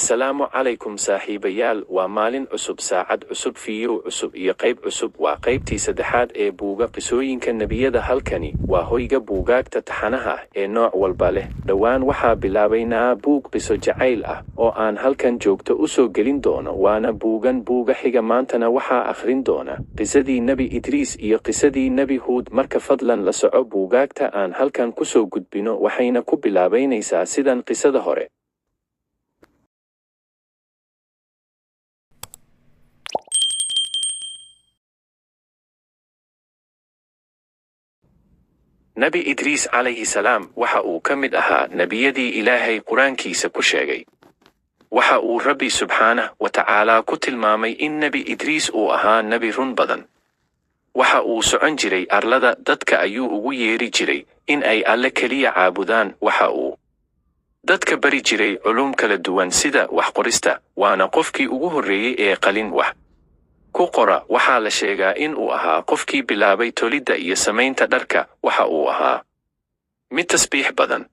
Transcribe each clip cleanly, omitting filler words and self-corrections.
Asalaamu calaykum saaxiibayaal, waa maalin cusub, saacad cusub, fiiyow cusub iyo qayb cusub. Waa qaybtii saddexaad ee buuga qisooyinka nebiyada. Halkani waa hoyga buugaagta taxanaha ah ee nooc walba leh. Dhowaan waxaa bilaabaynaa buug qiso jacayl ah oo aan halkan joogto u soo gelin doono, waana buugan buuga xiga. Maantana waxaa akhrin doona qisadii Nebi Idriis iyo qisadii Nebi Huud. Marka fadlan la soco buugaagta aan halkan kusoo gudbino, waxayna ku bilaabaynaysaa sidan qisada hore. Nebi Idriis calayhi salaam waxa uu ka mid ahaa nebiyadii Ilaahay Qur-aankiisa ku sheegay. Waxa uu Rabbi subxaanah wa tacaalaa ku tilmaamay in Nebi Idriis uu ahaa nebi run badan. Waxa uu socon jiray arlada, dadka ayuu ugu yeeri jiray in ay Alle keliya caabudaan. Waxa uu dadka bari jiray culum kala duwan sida wax qorista, waana qofkii ugu horreeyey ee qalin wax ku qora. Waxaa la sheegaa in uu ahaa qofkii bilaabay tolidda iyo samaynta dharka. Waxa uu ahaa mid tasbiix badan.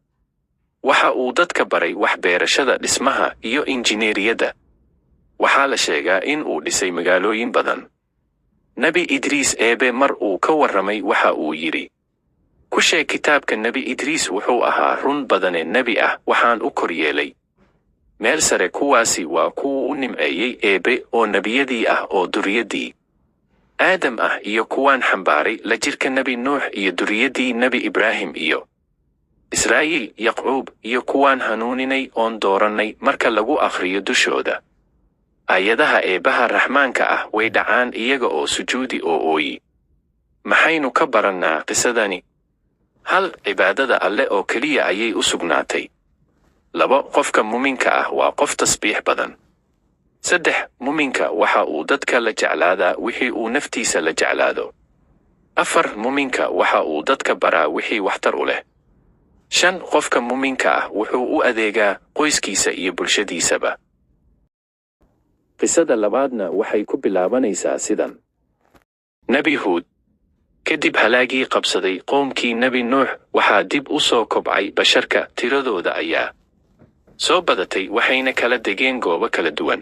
Waxa uu dadka baray wax beerashada, dhismaha iyo injineeriyadda. Waxaa la sheegaa in uu dhisay magaalooyin badan. Nebi Idriis Eebe mar uu ka warramay waxa uu yidhi: ku sheeg kitaabka Nebi Idriis, wuxuu ahaa run badane nebi ah, waxaan u kor yeelay meel sare. Kuwaasi waa kuwa u nimceeyey Eebe oo nebiyadii ah oo duriyaddii Aadam ah, iyo kuwaan xambaaray la jirka Nebi Nuux iyo duriyaddii Nebi Ibraahim iyo Israa'iil, Yaqcuub, iyo kuwaan hanuuninay oon doorannay. Marka lagu akhriyo dushooda aayadaha Eebbaha Raxmaanka ah, way dhacaan iyaga oo sujuudi oo ooyi. Maxaynu ka barannaa qisadani? Hal, cibaadada Alle oo keliya ayay u sugnaatay. 2, qofka muminka ah waa qof tasbiix badan. 3, muminka waxa uu dadka la jeclaadaa wixii uu naftiisa la jeclaado. 4, muminka waxa uu dadka baraa wixii waxtar u leh. 5, qofka muminka ah wuxuu u adeegaa qoyskiisa iyo bulshadiisaba. Qisada labaadna waxay ku bilaabanaysaa sidan. Nebi Huud. Kadib halaagii qabsaday qoomkii Nebi Nuux, waxaa dib u soo kobcay basharka. Tiradooda ayaa soo badatay, waxayna kala degeen goobo kala duwan.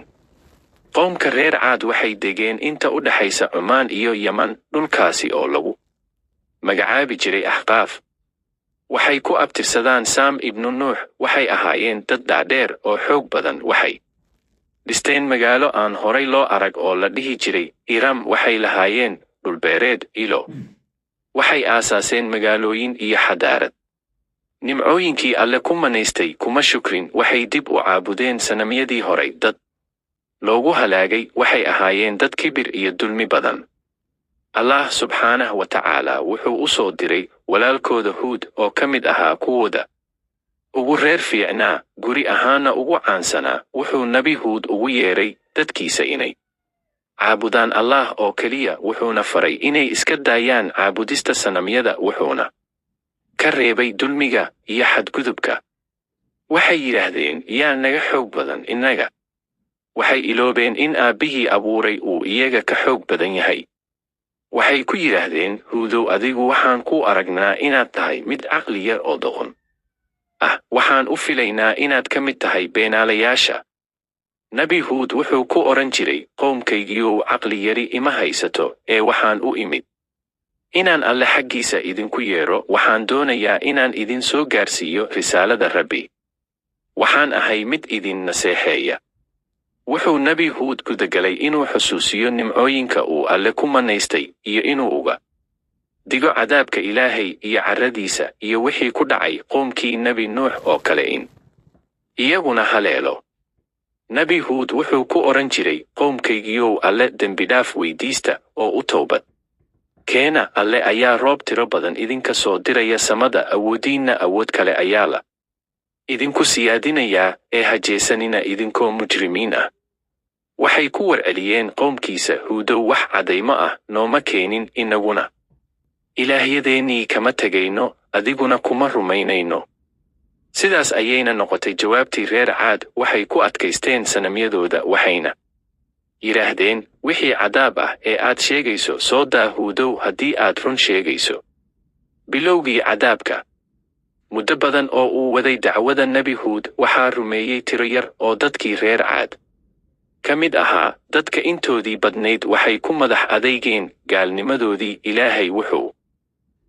Qoomka reer Caad waxay degeen inta u dhaxaysa Cumaan iyo Yaman, dhulkaasi oo lagu magacaabi jiray Axqaaf. Waxay ku abtirsadaan Saam ibnu Nuux. Waxay ahaayeen dad dhaadheer oo xoog badan. Waxay dhisteen magaalo aan horay loo arag oo la dhihi jiray Iram. Waxay lahaayeen dhulbeereed ilo. Waxay aasaaseen magaalooyin iyo xadaarad. Nimcooyinkii Alle ku manaystay kuma shukrin, waxay dib u caabudeen sanamyadii horay dad loogu halaagay. Waxay ahaayeen dad kibir iyo dulmi badan. Allah subxaanah wa tacaala wuxuu u soo diray walaalkooda Huud oo ka mid ahaa kuwooda ugu reer fiicnaa, guri ahaana ugu caansanaa. Wuxuu Nebi Huud ugu yeeray dadkiisa inay caabudaan Allah oo keliya, wuxuuna faray inay iska daayaan caabudista sanamyada, wuxuuna ka reebay dulmiga iyo xadgudubka. Waxay yidhaahdeen: yaa naga xoog badan innaga? Waxay iloobeen in aabbihii abuuray uu iyaga ka xoog badan yahay. Waxay ku yidhaahdeen: Huudow, adigu waxaan ku aragnaa inaad tahay mid caqli yar oo doqon ah, waxaan u filaynaa inaad ka mid tahay beenaalayaasha. Nebi Huud wuxuu ku odhan jiray: qoomkaygiiow, caqli yari ima haysato ee waxaan u imid inaan Alle xaggiisa idinku yeedho. Waxaan doonayaa inaan idin soo gaarsiiyo risaalada Rabbi. Waxaan ahay mid idin naseexeeya. Wuxuu Nebi Huud gudagalay inuu xusuusiyo nimcooyinka uu Alle ku manaystay iyo inuu uga digo cadaabka Ilaahay iyo carradiisa iyo wixii ku dhacay qoomkii Nebi Nuux oo kale in iyaguna haleelo. Nebi Huud wuxuu ku odhan jiray: qoomkaygiyow, Alle dembidhaaf weydiista oo u towbad keena. Alle ayaa roob tiro badan idinka soo diraya samada, awooddiinna awood kale ayaa la idinku siyaadinayaa, ee hajeesanina idinkoo mujrimiin ah. Waxay ku warceliyeen qoomkiisa: Huudow, wax caddaymo ah nooma keenin, inaguna ilaahyadeennii kama tegayno, adiguna kuma rumaynayno. Sidaas ayayna noqotay jawaabtii reer Caad. Waxay ku adkaysteen sanamyadooda, waxayna yidhaahdeen: wixii cadaab ah ee aad sheegayso soo daa, Huudow, haddii aad run sheegayso. Bilowgii cadaabka. Muddo badan oo uu waday dacwada Nebi Huud, waxaa rumeeyey tiro yar oo dadkii reer Caad ka mid ahaa. Dadka intoodii badnayd waxay ku madax adeygeen gaalnimadoodii. Ilaahay wuxuu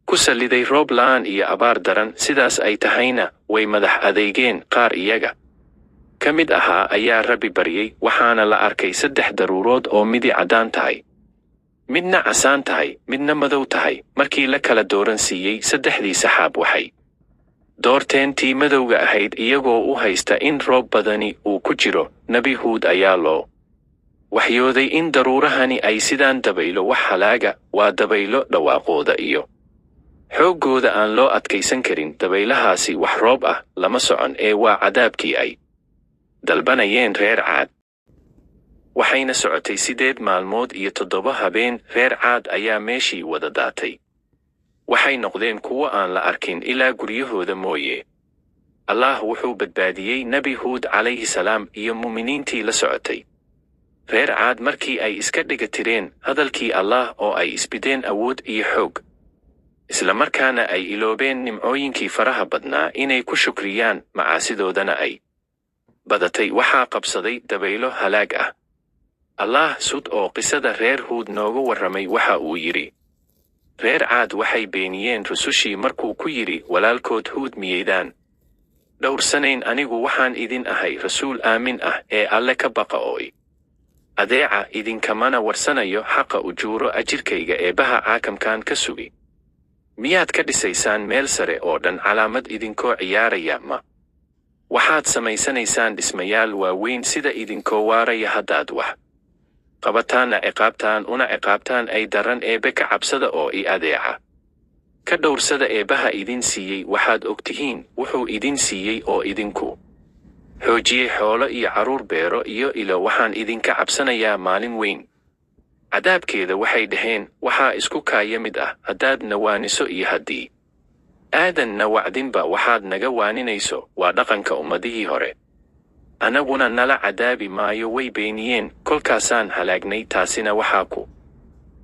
ku salliday roob la'aan iyo abaar daran. Sidaas ay tahayna way madax adeygeen. Qaar iyaga ka mid ahaa ayaa Rabbi baryey, waxaana la arkay 3 daruurood oo midi caddaan tahay, midna casaan tahay, midna madow tahay. Markii la kala dooran siiyey saddexdii saxaab, waxay doorteen tii madowga ahayd, iyagoo u haysta in roob badani uu ku jiro. Nebi Huud ayaa loo waxyooday in daruurahani ay sidaan dabaylo wax halaaga. Waa dabaylo dhawaaqooda iyo xooggooda aan loo adkaysan karin. Dabaylahaasi wax roob ah lama socon ee waa cadaabkii ay dalbanayeen reer Caad. Waxayna socotay 8 maalmood iyo 7 habeen. Reer Caad ayaa meeshii wada daatay. Waxay noqdeen kuwo aan la arkin ilaa guryahooda mooye. Allah wuxuu badbaadiyey Nebi Huud calayhi salaam iyo mu'miniintii la socotay. Reer Caad markii ay iska dhiga tireen hadalkii Allah oo ay isbideen awood iyo xoog, isla markaana ay iloobeen nimcooyinkii faraha badnaa inay ku shukriyaan, macaasidoodana ay badatay, waxaa qabsaday dabaylo halaag ah. Allah sud oo qisada reer Huud nooga warramay waxa uu yidhi: Reer Caad waxay beeniyeen rusushii markuu ku yidhi walaalkood Huud, miyeydaan dhowrsanayn? Anigu waxaan idin ahay rasuul aamin ah ee Alle ka baqa oo i adeeca. Idinkamana warsanayo xaqa ujuuro, ajirkayga Eebbaha caakamkan ka sugi. Miyaad ka dhisaysaan meel sare oo dhan calaamad idinkoo ciyaaraya? Ma waxaad samaysanaysaan dhismayaal waaweyn sida idinkoo waaraya? Haddaad wax qabataanna ciqaabtaan una ciqaabtaan ay daran. Eebbe ka cabsada oo i adeeca. Ka dhowrsada Eebbaha idin siiyey waxaad ogtihiin wuxuu idin siiyey oo idinku xoojiyey xoolo iyo carruur, beero iyo ilo. Waxaan idinka cabsanayaa maalin weyn cadaabkeeda. Waxay dhaheen: Waxaa isku kaaya mid ah haddaad na waaniso iyo haddii aadan na wacdinba. Waxaad naga waaninayso waa dhaqanka ummadihii hore, anaguna nala cadaabi maayo. Way beeniyeen, kolkaasaan halaagnay. Taasina waxaa ku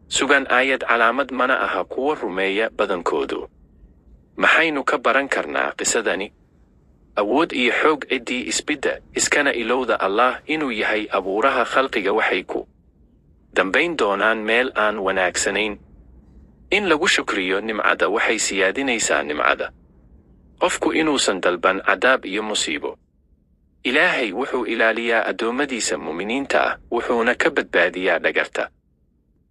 sugan aayad calaamad, mana aha kuwo rumeeya badankoodu. Maxaynu ka baran karnaa qisadani? Awood iyo xoog ciddii isbidda, iskana ilowda Allah inuu yahay abuuraha khalqiga, waxay ku dambayn doonaan meel aan wanaagsanayn. In lagu shukriyo nimcada waxay siyaadinaysaa nimcada. Qofku inuusan dalban cadaab iyo musiibo. Ilaahay wuxuu ilaaliyaa addoommadiisa mu'miniinta ah, wuxuuna ka badbaadiyaa dhagarta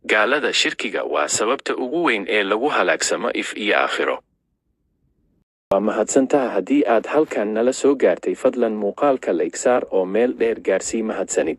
gaalada. Shirkiga waa sababta ugu weyn ee lagu halaagsamo if iyo aakhiro. Waa mahadsantaha haddii aad halkan nala soo gaartay. Fadlan muuqaalka like saar oo meel dheer gaarsii. Mahadsanid.